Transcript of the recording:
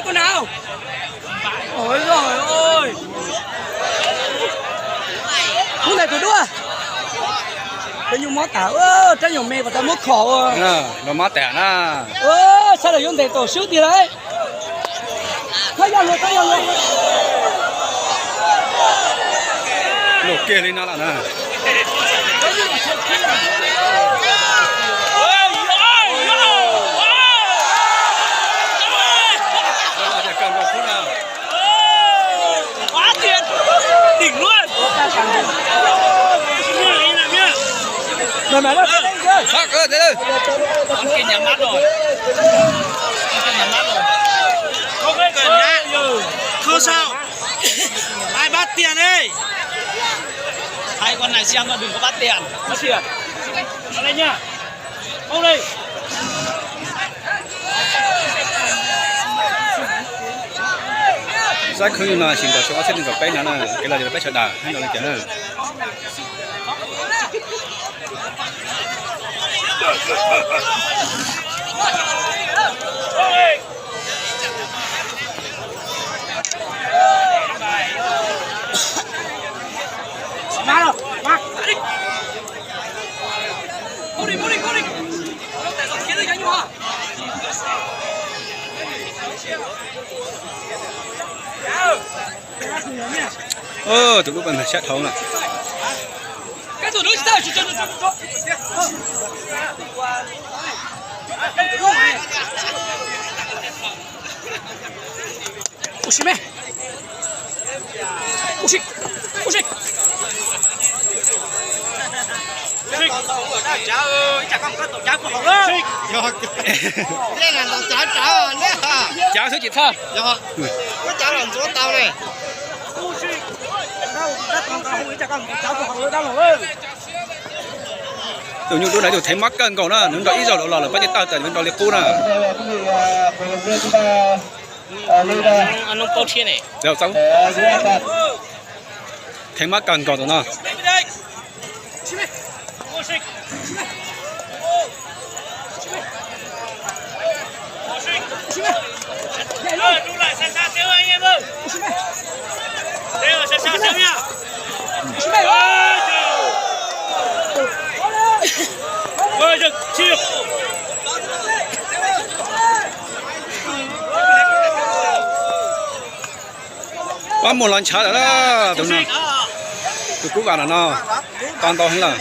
Ua na. Oj, tus duab. Peb nyuj mob tas, rab nyuag me kom tau muab khom ua. Los mob tas na. Sab laug yuav ntes tom swb tiag lauj. Thab yog luag, thab yog luag. Luag kiag li no lawm na. Không sao. Ai bắt tiền đi. Hai con này xem mà đừng có bắt tiền. Bắt tiền. Vào đây nha. Không đi. Sab khwb no sim nrog xyoo ob txhiab nees nkaum peb no na, kev lom zem peb sawv daws hab nrog leej cawv na. Tus lub pas sab dhau lawm. Ua si me. Ua si. Ua si. Cav xwb tsis txhob. Tus nyuj dub na tus thev mab kawg nkaus na, nws nrog ib zaug los lawm pab caj tawg tas nws nrog li qub na. Thev mab kawg nkaus tus no. Pab muaj los ntshav lawm, tus no, tus kub vam no no, to ntau heev lawm.